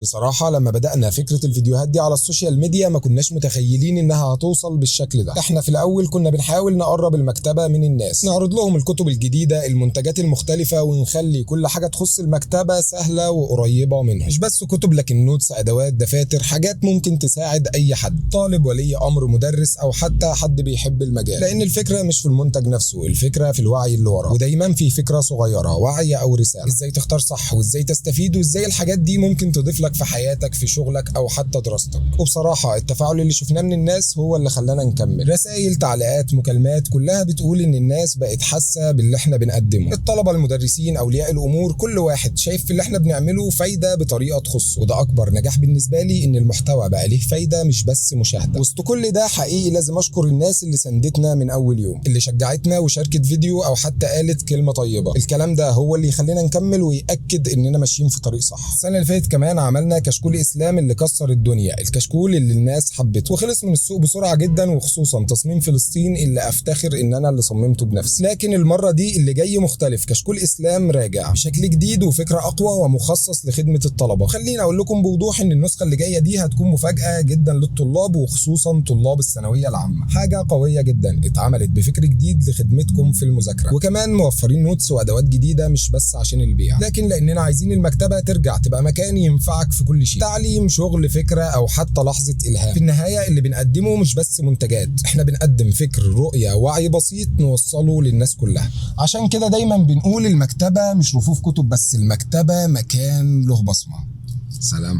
بصراحة لما بدأنا فكرة الفيديوهات دي على ال social media ما كناش متخيلين انها هتوصل بالشكل ده. احنا في الاول كنا بنحاول نقرب المكتبة من الناس، نعرض لهم الكتب الجديدة، المنتجات المختلفة، ونخلي كل حاجة تخص المكتبة سهلة وقريبة منهم. مش بس كتب، لكن notes، ادوات، دفاتر، حاجات ممكن تساعد اي حد، طالب، ولي امر، مدرس، او حتى حد بيحب المجال. لان الفكرة مش في المنتج نفسه، الفكرة في الوعي اللي وراه. ودايما في فكرة صغيرة، وعي او رسالة، ازاي تختار صح، وازاي تستفيد، وازاي الحاجات دي ممكن تضيف لك في حياتك، في شغلك، او حتى دراستك. وبصراحة التفاعل اللي شفناه من الناس هو اللي خلانا نكمل. رسائل، تعليقات، مكالمات، كلها بتقول ان الناس بقت حاسة باللي احنا بنقدمه. الطلبة، المدرسين، اولياء الامور، كل واحد شايف في اللي احنا بنعمله فايدة بطريقة تخصه. وده اكبر نجاح بالنسبة لي، ان المحتوى بقى ليه فايدة مش بس مشاهدة. وسط كل ده حقيقي لازم اشكر الناس اللي ساندتنا من اول يوم، اللي شجعتنا وشاركت فيديو او حتى قالت كلمة طيبة. الكلام ده هو اللي يخلينا نكمل ويأكد اننا ماشيين في طريق صح. السنة اللي فاتت كمان عملنا كشكول اسلام اللي كسر الدنيا، الكشكول اللي الناس حبته وخلص من السوق بسرعة جدا، وخصوصا تصميم فلسطين اللي افتخر ان انا اللي صممته بنفسي. لكن المرة دي اللي جاي مختلف، كشكول اسلام راجع بشكل جديد وفكرة اقوى ومخصص لخدمة الطلبة. خليني اقول لكم بوضوح ان النسخة اللي جاية دي هتكون مفاجأة جدا للطلاب، وخصوصا طلاب الثانوية العامة. حاجة قوية جدا اتعملت بفكر جديد لخدمتكم في المذاكرة، وكمان موفرين notes وادوات جديدة مش بس عشان البيع، لكن لاننا عايزين المكتبة ترجع تبقى مكان ينفعك في كل شيء، تعليم، شغل، فكرة، او حتى لحظة الهام. في النهاية اللي بنقدمه مش بس منتجات، احنا بنقدم فكر، رؤية، وعي بسيط نوصله للناس كلها. عشان كده دايما بنقول المكتبة مش رفوف كتب بس، المكتبة مكان له بصمة. سلام.